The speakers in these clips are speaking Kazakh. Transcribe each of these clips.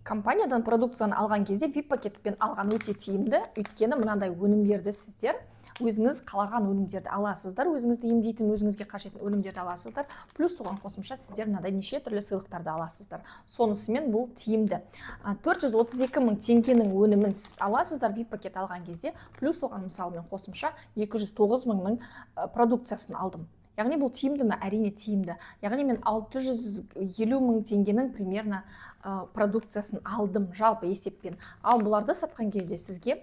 Компаниядан продукцияны алған кезде VIP пакетпен алған өте тиімді, өйткені мынандай өнімдерді, сіздер өзіңіз қалаған өнімдерді аласыздар, өзіңізді емдейтін, өзіңізге қажет өнімдерді аласыздар. Плюс оған қосымша сіздер мынадай неше түрлі сыйлықтарды аласыздар. Сонысымен бұл тиімді. 432 мың теңгенің өнімін сіз аласыздар VIP пакет алған кезде. Плюс оған, мысалы, мен қосымша 209 мыңның продукциясын алдым. Яғни бұл тиімді ме? Әрине, тиімді. Яғни мен 650 мың теңгенің примерно продукциясын алдым жалпы есеппен. Ал бұларды сатқан кезде сізге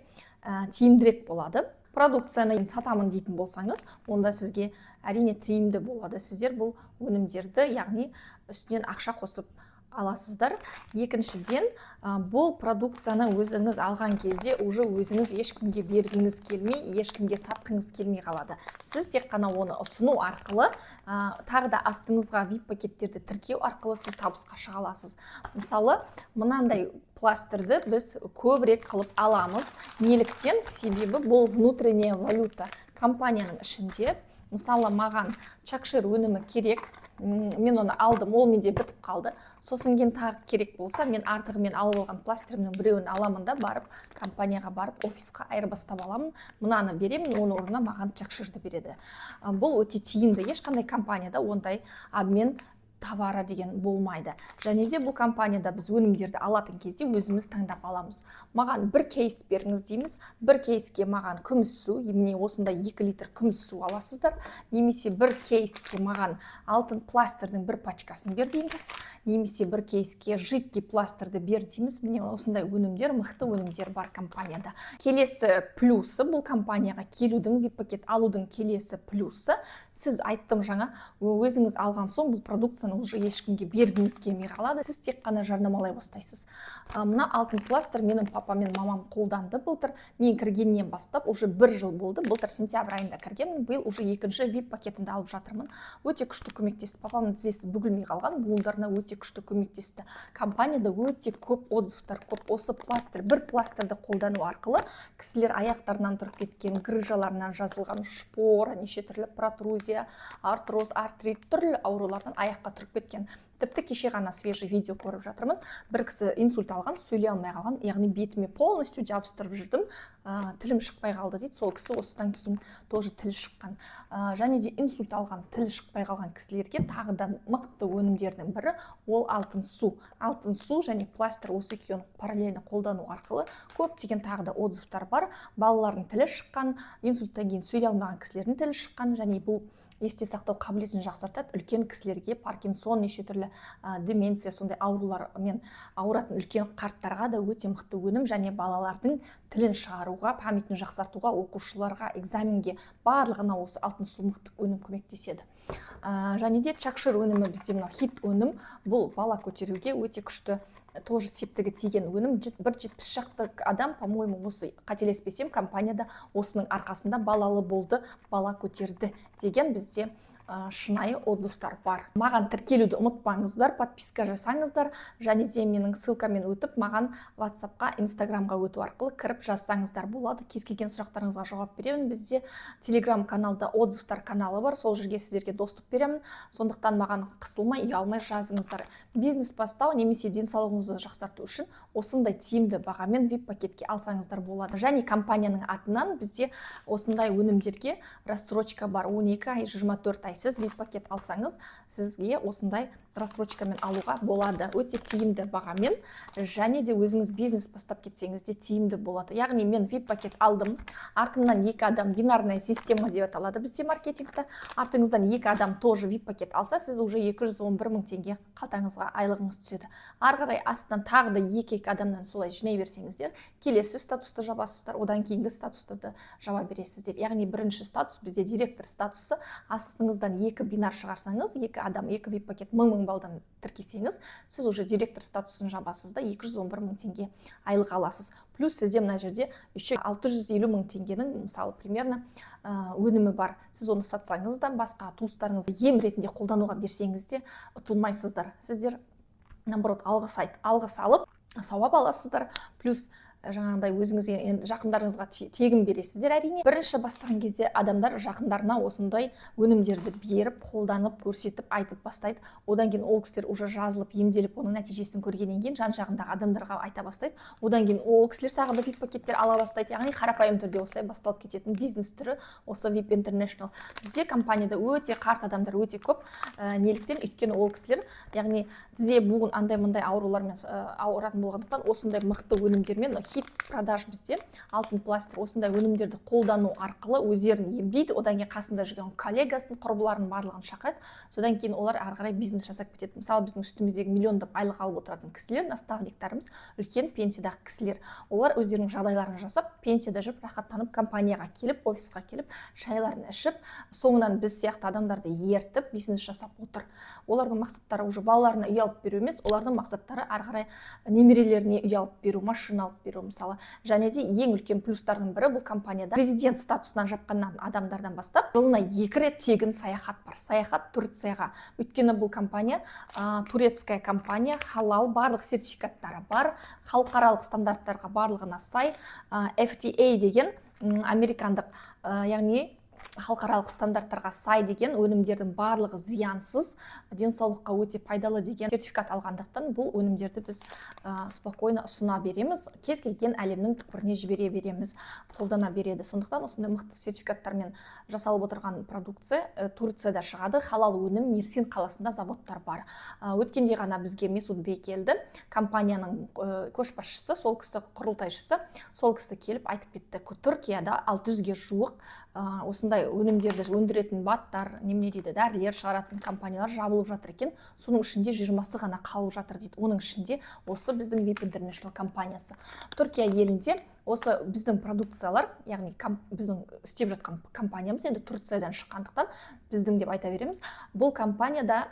тиімдірек болады. Продукцияны сатамын дейтін болсаңыз, онда сізге, әрине, тиімді болады. Сіздер бұл өнімдерді, яғни, үстінен ақша қосып аласыздар. Екіншіден, бұл продукцияны өзіңіз алған кезде уже өзіңіз ешкімге бергіңіз келмей, ешкімге сатқыңыз келмей қалады. Сіз тек қана оны ұсыну арқылы, тағы да астыңызға VIP пакеттерді тіркеу арқылы сіз табысқа шыға аласыз. Мысалы, мынандай пластырды біз көбірек қылып аламыз. Неліктен? Себебі бұл внутренняя валюта компанияның ішінде. Мысалы, маған Чакшир өнімі керек, мен оны алдым, ол менде бітіп қалды. Сосын кейін тағы керек болса, мен артығымен алып алған пластырымның біреуін аламын да, барып компанияға барып, офисқа айырбастап аламын. Мынаны беремін, оның орнына маған Чакширді береді. Бұл өте тиімді. Ешқандай компанияда ондай обмен товара деген болмайды. Және де бұл компанияда біз өнімдерді алатын кезде өзіміз таңдап аламыз. Маған бір кейс беріңіз дейміз. Бір кейске маған күміс су, міне, осындай 2 литр күміс су аласыздар. Немесе бір кейске маған алтын пластырдың бір пачкасын бер дейміз. Немесе бір кейске жидкий пластырды бер дейміз. Міне, осындай өнімдер, мықты өнімдер бар компанияда. Келесі плюсы, бұл компанияға келудің, VIP пакет алудың келесі плюсы, сіз, айттым жаңа, өзіңіз алған соң бұл продукцияны уже ешкімге бергіңіз келмей қалады. Сіз тек қана жарнамалай бастайсыз. Мына алтын пластыр менің папам мен мамам қолданды былтыр мен кіргеннен бастап. Уже бір жыл болды, былтыр сентябрь айында кіргенмін, биыл уже екінші VIP пакетімді алып жатырмын. Өте күшті көмектесті. Папамның тізесі бүгілмей қалған, буындарына өте күшті көмектесті. Компанияда өте көп отзывтар көп. Осы пластыр, бір пластырды қолдану арқылы кісілер аяқтарынан тұрып кеткен, грыжаларынан жазылған, шпора, неше түрлі протрузия, артроз, артрит, түрлі аурулардан аяққа тұрып кеткен. Тіпті кеше ғана свежий видео көріп жатырмын: бір кісі инсульт алған, сөйлей алмай қалған, яғни бетіме полностью жабыстырып жүрдім, тілім шықпай қалды дейді. Сол кісі осыдан кейін тоже тілі шыққан. Және де инсульт алған, тілі шықпай қалған кісілерге тағы да мықты өнімдердің бірі ол алтын су. Алтын су және пластыр, осы екеуін параллельно қолдану арқылы көптеген тағы да отзывтар бар: балалардың тілі шыққан, инсульттан кейін сөйлей алмаған кісілердің тілі шыққан. Және бұл есте сақтау қабілетін жақсартады. Үлкен кісілерге, паркинсон, неше түрлі деменция, сондай аурулармен ауыратын үлкен қарттарға да өте мықты өнім. Және балалардың тілін шығаруға, память ін жақсартуға, оқушыларға, экзаменге, барлығына осы алтын су мықты өнім көмектеседі. Және де Чакшир өнімі бізде мынау хит өнім. Бұл бала көтеруге өте күшті тоже септігі тиген өнім. Бір 70 шақты адам, по моему, осы қателеспесем, компанияда осының арқасында балалы болды, бала көтерді деген бізде шынайы отзывтар бар. Маған тіркелуді ұмытпаңыздар, подписка жасаңыздар және де менің ссылкамен өтіп, маған Ватсапқа, Инстаграмға өту арқылы кіріп жазсаңыздар болады. Кез келген сұрақтарыңызға жауап беремін. Бізде Телеграм каналда отзывтар каналы бар, сол жерге сіздерге доступ беремін. Сондықтан маған қысылмай, ұялмай жазыңыздар. Бизнес бастау немесе денсаулығыңызды жақсарту үшін осындай тиімді бағамен VIP пакетке алсаңыздар болады. Және компанияның атынан бізде осындай өнімдерге рассрочка бар: 12 ай, 24 ай. Сіз VIP пакет алсаңыз, сізге осындай рассрочкамен алуға болады, өте тиімді бағамен. Және де өзіңіз бизнес бастап кетсеңіз де тиімді болады. Яғни мен VIP пакет алдым, артымнан екі адам, бинарная система деп аталады бізде маркетингте, артыңыздан екі адам тоже VIP пакет алса, сіз уже 211 мың теңге қалтаңызға айлығыңыз түседі. Ары қарай астынан тағы да екі екі адамнан солай жинай берсеңіздер, келесі статусты жабасыздар, одан кейінгі статустарды жаба бересіздер. Яғни бірінші статус бізде директор статусы. Астыңыздан екі бинар шығарсаңыз, екі адам, екі VIP пакет мың мың балдан тіркесеңіз, сіз уже директор статусын жабасыз да, 211 мың теңге айлық аласыз. Плюс сізде мына жерде еще 650 мың теңгенің, мысалы, примерно өнімі бар. Сіз оны сатсаңыз да, басқа туыстарыңызға ем ретінде қолдануға берсеңіз де, ұтылмайсыздар. Сіздер, наоборот, алғыс алып, сауап аласыздар. Плюс Жаңағыдай өзіңізге, енді жақындарыңызға тегін бересіздер. Әрине, бірінші бастаған кезде адамдар жақындарына осындай өнімдерді беріп, қолданып, көрсетіп, айтып бастайды. Одан кейін ол кісілер уже жазылып, емделіп, оның нәтижесін көргеннен кейін жан жағындағы адамдарға айта бастайды. Одан кейін ол кісілер тағы да VIP пакеттер ала бастайды. Яғни қарапайым түрде осылай басталып кететін бизнес түрі осы VIP International. Бізде компанияда өте қарт адамдар өте көп. Неліктен? Өйткені ол кісілер, яғни тізе, буын, андай мындай аурулармен ауыратын болғандықтан, осындай мықты өнімдермен, хит продаж бізде алтын пластырь, осындай өнімдерді қолдану арқылы өздерін емдейді. Одан кейін қасында жүрген коллегасын, құрбыларын, барлығын шақырады. Содан кейін олар ары қарай бизнес жасап кетеді. Мысалы, біздің үстіміздегі миллиондап айлық алып отыратын кісілер, наставниктарымыз, үлкен пенсиядағы кісілер. Олар өздерінің жағдайларын жасап, пенсияда жүріп, рахаттанып, компанияға келіп, офисқа келіп, шайларын ішіп, соңынан біз сияқты адамдарды ертіп, бизнес жасап отыр. Олардың мақсаттары уже балаларына үй алып беру емес, олардың мақсаттары ары қарай немерелеріне үй алып беру, машина алып беру, мысалы. Және де ең үлкен плюстардың бірі: бұл компанияда президент статусынан жапқаннан адамдардан бастап жылына екі рет тегін саяхат бар, саяхат Турцияға. Өйткені бұл компания турецкая компания, халал, барлық сертификаттары бар, халықаралық стандарттарға барлығына сай, FDA деген американдық, яғни халықаралық стандарттарға сай деген, өнімдердің барлығы зиянсыз, денсаулыққа өте пайдалы деген сертификат алғандықтан, бұл өнімдерді біз спокойно ұсына береміз, кез келген әлемнің түкпіріне жібере береміз, қолдана береді. Сондықтан осындай мықты сертификаттармен жасалып отырған продукция Турцияда шығады, халал өнім, Мерсин қаласында заводтар бар. Өткенде ғана бізге Месут бей келді, компанияның көшбасшысы, сол кісі құрылтайшысы. Сол кісі келіп айтып кетті: Түркияда 600-ге жуық осындай өнімдерді өндіретін БАДтар, немене дейді, дәрілер шығаратын компаниялар жабылып жатыр екен. Соның ішінде 20-сы ғана қалып жатыр дейді. Оның ішінде осы біздің VIP International компаниясы. Түркия елінде осы біздің продукциялар, яғни біздің істеп жатқан компаниямыз, енді Турциядан шыққандықтан, біздің деп айта береміз. Бұл компанияда,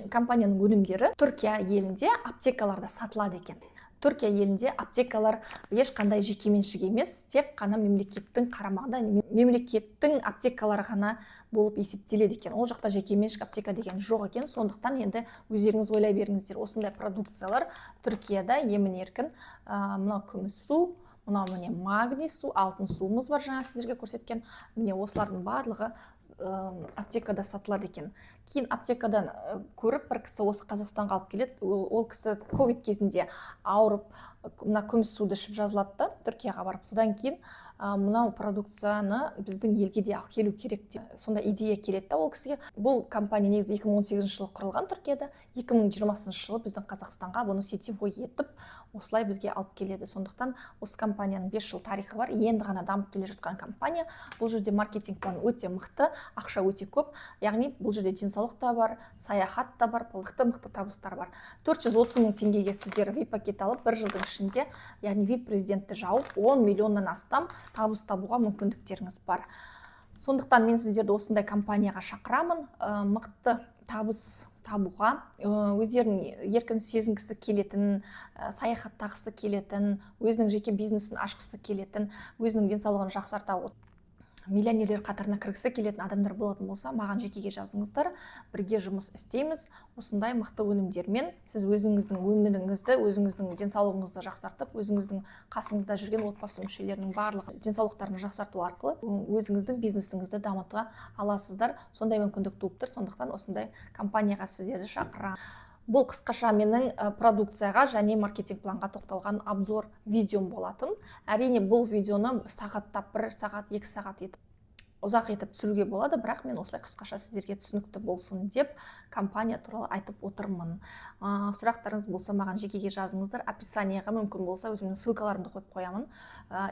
компанияның өнімдері Түркия елінде аптекаларда сатылады екен. Түркия елінде аптекалар ешқандай жекеменшік емес, тек қана мемлекеттің қарамағында, мемлекеттің аптекалары ғана болып есептеледі екен. Ол жақта жекеменшік аптека деген жоқ екен. Сондықтан енді өздеріңіз ойлай беріңіздер, осындай продукциялар Түркияда емін еркін. Мынау күміс су, мынау, міне, магний су, алтын суымыз бар, жаңа сіздерге көрсеткен. Міне, осылардың барлығы аптекада сатылады екен. Кейін аптекадан көріп, бір кісі осы Қазақстанға алып келеді. Ол кісі ковид кезінде ауырып, мына күміс суды ішіп жазылады да Түркияға барып. Содан кейін мынау продукцияны біздің елге де алып келу керек деп сондай идея келеді да ол кісіге. Бұл компания негізі 2018 жылы құрылған Түркияда, 2020 жылы біздің Қазақстанға бұны сетевой етіп, осылай бізге алып келеді. Сондықтан осы компанияның 5 жыл тарихы бар, енді ғана дамып келе жатқан компания. Бұл жерде маркетинг план өте мықты, ақша өте көп. Яғни бұл жерде денсаулық та бар, саяхат та бар, мықты мықты табыстар бар. 430 мың теңгеге сіздер VIP пакет алып, бір жылдың ішінде, яғни VIP президентті жауып, 10 миллионнан астам табыс табуға мүмкіндіктеріңіз бар. Сондықтан мен сіздерді осындай компанияға шақырамын. Мықты табыс табуға, өздерін еркін сезінгісі келетін, саяхаттағысы келетін, өзінің жеке бизнесін ашқысы келетін, өзінің денсаулығын жақсарта, миллионерлер қатарына кіргісі келетін адамдар болатын болса, маған жекеге жазыңыздар, бірге жұмыс істейміз. Осындай мықты өнімдермен сіз өзіңіздің өміріңізді, өзіңіздің денсаулығыңызды жақсартып, өзіңіздің қасыңызда жүрген отбасы мүшелерінің барлығы денсаулықтарын жақсарту арқылы өзіңіздің бизнесіңізді дамыта аласыздар. Сондай мүмкіндік туып тұр. Сондықтан осындай компанияға сіздерді шақырамын. Бұл қысқаша менің продукцияға және маркетинг планға тоқталған обзор видеом болатын. Әрине, бұл видеоны сағаттап, бір сағат, 2 сағат етіп, ұзақ етіп түсіруге болады, бірақ мен осылай қысқаша сіздерге түсінікті болсын деп компания туралы айтып отырмын. Сұрақтарыңыз болса, маған жекеге жазыңыздар. Описанияға мүмкін болса өзімнің ссылкаларымды қойып қоямын,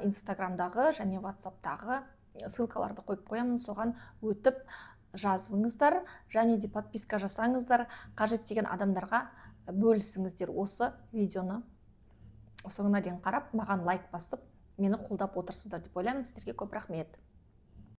Инстаграмдағы және Ватсаптағы ссылкаларды қойып қоямын. Соған өтіп жазыңыздар және де подписка жасаңыздар, қажет деген адамдарға бөлісіңіздер. Осы видеоны соңына дейін қарап, маған лайк басып, мені қолдап отырсыздар деп ойлаймын. Сіздерге көп рахмет.